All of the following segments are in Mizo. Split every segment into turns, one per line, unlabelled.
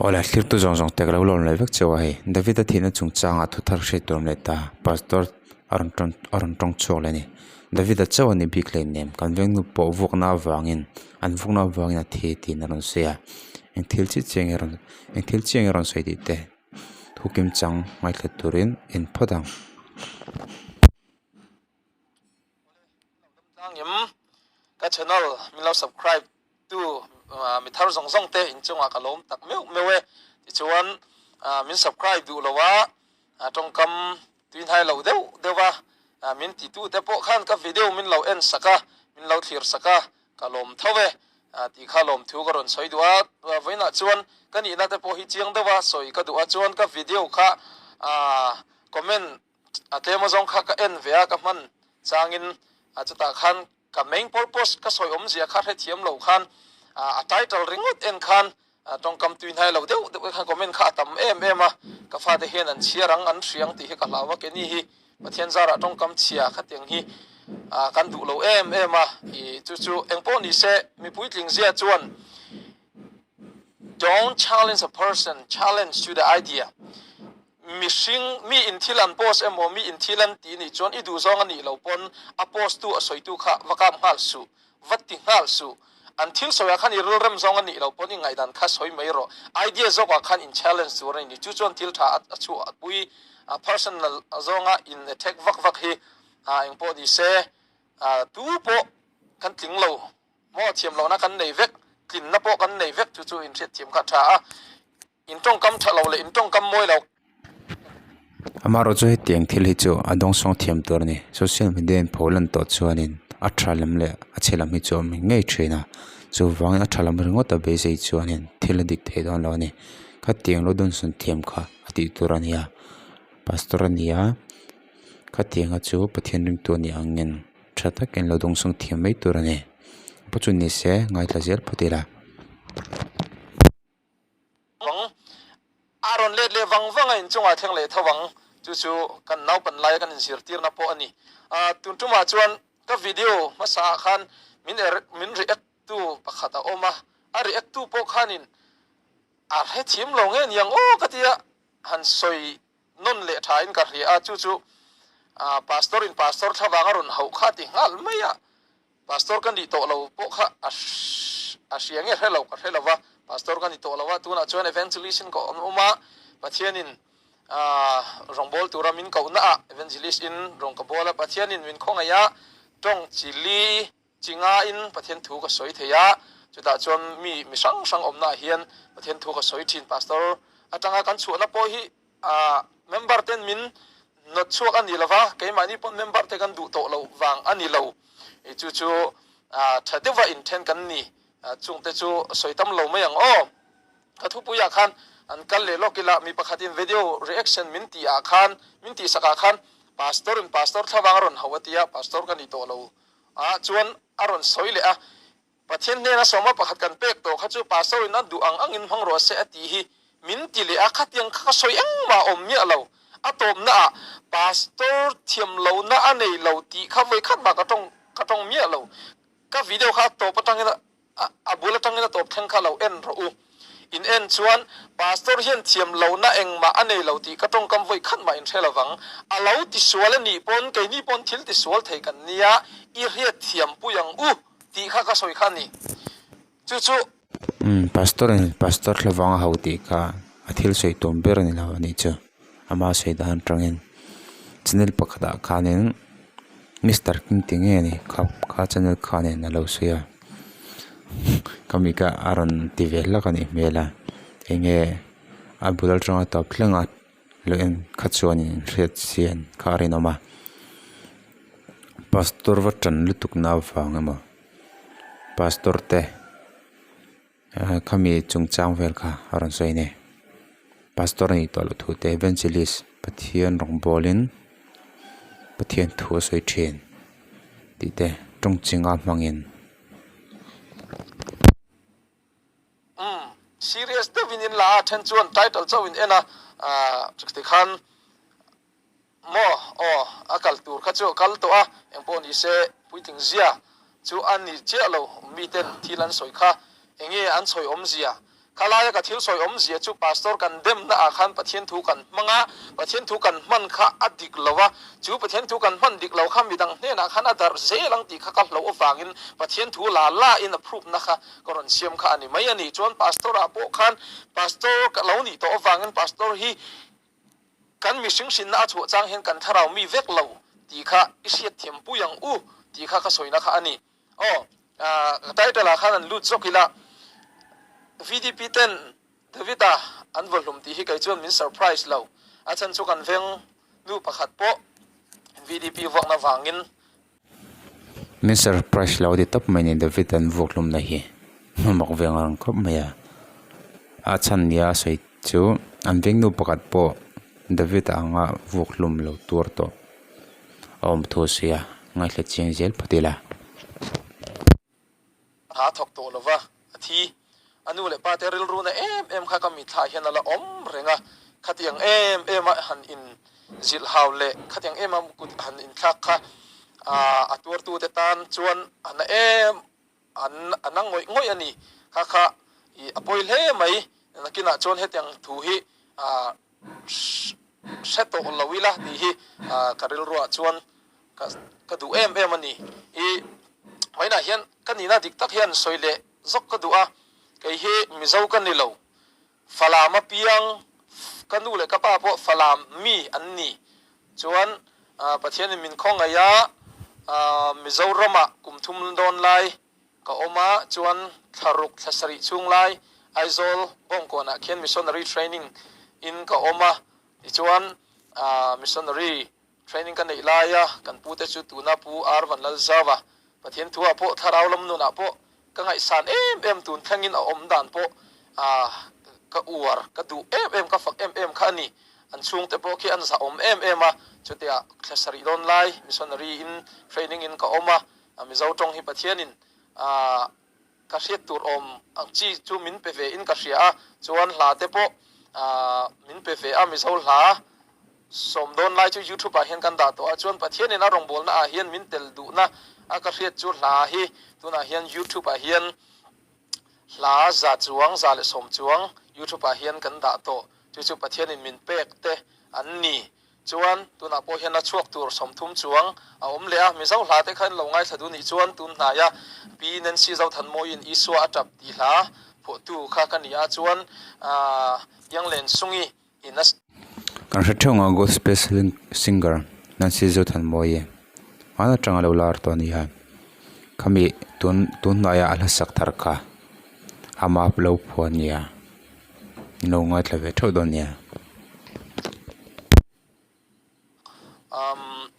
Awle thlirtu zawng zawng te ka lo lawm leh vek cheu a hei David-a thihna chungchangah thu thar hriat tur awm leh ta pastor a rawn tawng a rawn tawng chhuak leh a ni David-a chauh a ni bik hleinem kan vengnu pawh vuakna avangin an vuakna avangin a thi tiin a rawn sawi a eng thil chiah chiah nge rawn eng thil chiah nge rawn sawi tih te thu kim chang ngaithla turin en phawt ang.
Ka channel min lo subscribe tu mi thar zawng zawng te inchungah ka lawm tak meuh meuh e. Tichuan min subscribe duh lo a, tawngkam tuihnai lo deuh deuh a, min ti tu te pawh khan ka video min lo en sak a, min lo thlir sak a, ka lawm tho e tih kha lawmthu ka rawn sawi duh a. Vawiinah chuan ka nihna te pawh hi chiang deuh a sawi ka duh a, chuan ka video kha comment a tlem azawng kha ka en ve a, ka hman changin chutah khan ka main purpose ka sawi awmzia kha hrethiam lo khan a title ringawt en khan tawngkam tui hnai lo deuh deuh khan comment kha a tam em em a, ka fate hian an chhiar ang an hriang tih hi ka hlau a, keini hi Pathian zarah tawngkam chhia khatiang hi kan duh lo em em a, chu chu engpawh ni se mi puitling zia chuan Don't challenge a person, challenge to the idea. Mihring, mi in thil an post emaw, mi in thil an ti nih chuan i duh zawng a nih loh pawn a post tu, a sawitu kha va kap nghal suh, va ti nghal suh. An thil sawiah khan i rilrem zawng a nih loh pawn i ngaihdan kha sawi mai rawh. Idea zawkah khan in challenge tur a ni. Chu chuan thil tha a chhuah pui. Personal zawnga in attack vak vak hi engpawh ni se, tu pawh kan tling lo. Maw thiam lohna kan nei vek, tlinna pawh kan nei vek chu chu inhriatthiam kha a tha a. In tawngkam tha lo leh in tawngkam mawi lo.
Amaherawh chu hetiang thil hi chu a dawngsawng thiam tur a ni. Social media in pho lan tawh chuanin a tha lam leh a chhe lam hi chu a awm ngei thin a. Chuvangin a tha lam ringawt a beisei chuanin thil a dik thei dawn lo a ni. Khatiang lo dawnsawn thiam kha a tih tur a ni a, pastor a ni a, khatianga chu Pathian ringtu a ni angin. Tha takin lo dawngsawng thiam mai tur a ni. Pawh chu ni se ngaithla zel phawt ila.
Vang a rawn let leh vang vang a inchungah thleng leh tho ang. Chu chu kan naupan laia kan inzirtirna pawh a ni. Tun tumah chuan ka video hmasa ah khan min min react tu pakhat a awm a, a react tu pawh khanin a hrethiam lo nge niang aw ka tia han sawi nawn leh tha in ka hria a, chu chu Pastor in Pastor thlavang a rawn hauh kha ti nghal mai a, Pastor ka nih tawh lo pawh kha a a hria nge hre lo ka hre lo va, Pastor ka ni tawh lo a, tunah chuan Evangelist in ka awm awm a, Pathian in rawngbawl tura min kohna ah Evangelist in rawng ka bawl a, Pathian in min khawngaih a, tawng chi li chi nga in Pathian thu ka sawi thei a, chutah chuan mi mi hrang hrang awmna ah hian Pathian thu ka sawi thin, Pastor atanga kan chhuahna pawh hi Member ten min nawt chhuak a ni lova, keimahni pawn member te kan duh tawh loh vang a ni lo. Chu chu tha deuha inthen kan ni. Chungte chu sawi tam lo mai ang aw. Ka thupuiah khan an kal leh lawk ila, mi pakhatin video reaction min tih ah khan, min tih sak ah khan Pastor in Pastor thlavang a rawn hauh a tia, Pastor ka ni tawh lo a chuan a rawn sawi leh a. Pathian hnena sawma pakhat kan pek tawh kha chu Pastor in a duh ang angin hmang rawh se a tih hi min ti leh a, khatiang kha ka sawi engmah a awm miah lo. A tawpna ah Pastor thiam lohna a nei lo tih kha vawi khat mah ka tawng ka tawng miah lo. Ka video kha a tawp atangin a bul atangin a tawp thleng kha lo en rawh u. In en chuan Pastor hian thiam lohna engmah a nei lo tih ka tawngkam vawi khat mah in hre lovang. A lo tisual a nih pawn keini pawn thil tisual thei kan nia i hriat thiam pui ang u. Tih kha ka sawi kha a ni. Chu chu.
Umm pastor in pastor thlavang a ho tih kha a thil sawi tum ber a ni lo a nih chu ama sawi dan atangin channel pakhatah khanin mister king ti nge ni kha kha channel khanin a lo sawi a khami kha a rawn ti ve hlak a nih hmel a enge a bul atanga tawp thleng a lo en kha chuanin hriat chian kha a rinawm a. Pastor va tan lutuk na avang emaw pastor te khami chungchang vel kha a rawn sawi a ni pastor a nih tawh loh thu te evangelist Pathian rawng bawlin Pathian thu a sawi thin tih te tawng chinga hmangin.
Umm serious deuhin in la a then chuan title chauh in en a tikhan Maw? Aw, a kal tur kha chu a kal tawh a, engpawh ni se puitling zia chu a ni chiah lo, miten thil an sawi kha enge an sawi awmzia? Khalaia ka thil sawi awmzia chu Pastor kan demna ah khan Pathian thu kan hmang a, Pathian thu kan hman kha a dik lo a, chu Pathian thu kan hman dik lo kha midang hnenah khan a darh zel ang tih kha ka hlauh avangin Pathian thu la la in a proof na kha ka rawn siam kha a ni mai a ni. Chuan Pastor ah pawh khan Pastor ka lo nih tawh avangin Pastor hi kan mihring hrinna a chhuah chang hian kan thlarau mi vek lo tih kha i hriatthiam pui ang u tih kha ka sawina kha a ni. Aw, ka title ah khan an lut zawk ila, VDP ten David-a an vawhlum tih hi kei chuan min surprise lo, a chhan chu kan veng nu pakhat pawh VDP vuakna vangin.
Min surprise lo ti tawp mai ni David an vuakhlumna hi hmamak ve ngang khawp mai a, a chhan nia a sawi chu an veng nu pakhat pawh David-a anga vuakhlum lo tuar tawh. A awm thu sia, ngaithla chiang zel phawt ila.
A thawk tawh lo va, a thi. A nu leh pa te rilru na em em kha ka mitthlah hian a la awm reng a, khatiang em em a han in zilh hau leh khatiang em a kut han inthlak kha a tuartu te tan chuan a na em an a na ngawih ngawih a ni. Kha kha i a pawi hle mai, nakinah chuan hetiang thu hi hre tawh lo ila tih hi ka rilruah chuan ka duh em em a ni. I vawiinah hian ka nihna dik tak hian sawi leh zawk ka duh a, kei hi Mizo ka ni lo, Falam apiang ka nu leh ka pa pawh Falam mi an ni. Chuan Pathianin min khawngaih a, Mizoramah kum thum dawn lai Ka awm a, chuan thla ruk thla sarih chhung lai Aizawl Bawngkawnah khian missionary training in ka awm a, tichuan missionary training ka neih laia kan pute chu tuna Pu R Vanlalzava Pathian thuah pawh thlarau lam nunah pawh ka ngaihsan em em tun thlengin a awm dan pawh ka uar ka duh em em ka fak em em kha a ni. An chhungte pawh khi an zahawm em em a, chutia thla sarih dawn lai missionary in training in ka awm a, A Mizo tawng hi Pathianin a ka hriat tur awm ang chi chu min pe ve in ka hria a, chuan hla te pawh min pe ve a, Mizo hla sawm dawn lai chu YouTube ah hian kan dah tawh a, chuan Pathianin a rawngbawlna ah hian min tel duhna a ka hriat chu hla hi tunah hian YouTube ah hian hla 100 chuang 110 chuang YouTube ah hian kan dah tawh, chu chu Pathianin min pek te an ni. Chuan, tunah pawh hian a chhuak tur 30 chuang a awm leh a, Mizo hla te kha in lo ngaithla duh nih chuan tun hnaia Pi Nancy Zothanmawiin Isua a tap tih hla phuahtu kha ka ni a, chuan Ianglen Sungi in a.
Kan hre theuh ang a Gospel singer Nancy Zothanmawii hmaan atanga lo lar tawh a ni a, khami tun tun hnaia a hla sak thar kha ama lo phuah a ni a. In lo ngaithla ve theuh dawn nia.
Umm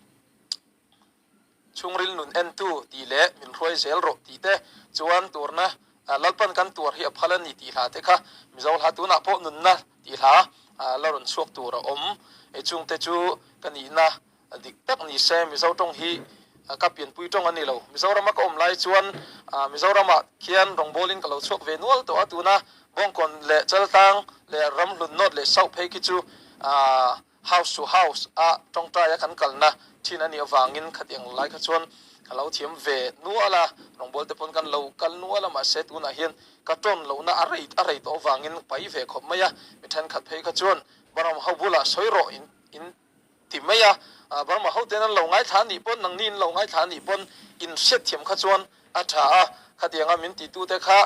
chhungril nun entu tih leh min hruai zel rawh tih te chuan tuarna Lalpan kan tuar hi a phal a ni tih hla te kha Mizo hla tunah pawh nunna tih hla la rawn chhuak tur a awm. Hei chungte chu ka nihna Dik tak ni se, Mizo tawng hi ka pianpui tawng a ni lo. Mizorama ka awm lai chuan Mizoramah khian rawngbawlin ka lo chhuak ve nual tawh a, tuna Bawngkawn leh Chaltlang leh Ramhlun North leh South phei khi chu house to house a tawngtaia kan kalna thin a nih avangin khatiang lai kha chuan ka lo thiam ve nual a, rawngbawlte pawn kan lo kal nual a, mahse tunah hian ka tawn lohna a rei a rei tawh avangin pai ve khawp mai a, mi thenkhat phei kha chuan Baram ho bulah sawi rawh in in Ti mai a, Burma hoten an lo ngaithla anih pawn, nangni in lo ngaithla anih pawn in hriatthiam kha chuan a tha a, khatianga min titute kha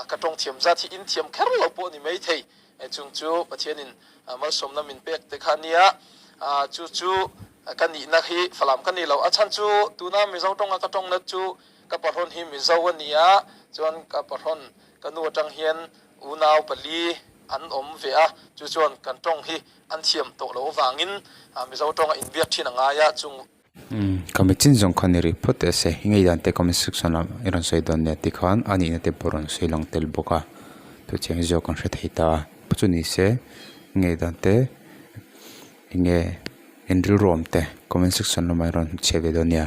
ka tawng thiam zat hi in thiam kher lo pawh ni mai thei, chung chu Pathianin malsawmna min pek te kha a nia, chu chu ka nihna hi Falam ka ni lo, a chhan chu tuna Mizo tawnga ka tawngna chu ka pahrawn hi Mizo a ni a, chuan ka pahrawn ka nu atang hian unau pali an awm ve a, chu chuan kan tawng hi An thiam tawh loh avangin Mizo tawnga inbiak thin a ngai a, chung.
Umm, ka mi chin zawng kha ni rih phawt teh se, i ngei dan te comment section ah i rawn sawi dawn nia tikhan a nihna te pawh rawn sawi lang tel bawk a, chu chiang zawk kan hre thei ta a, chu ni se i ngei dan te enge in rilru awm te comment section lamah i rawn chhiah ve dawn nia.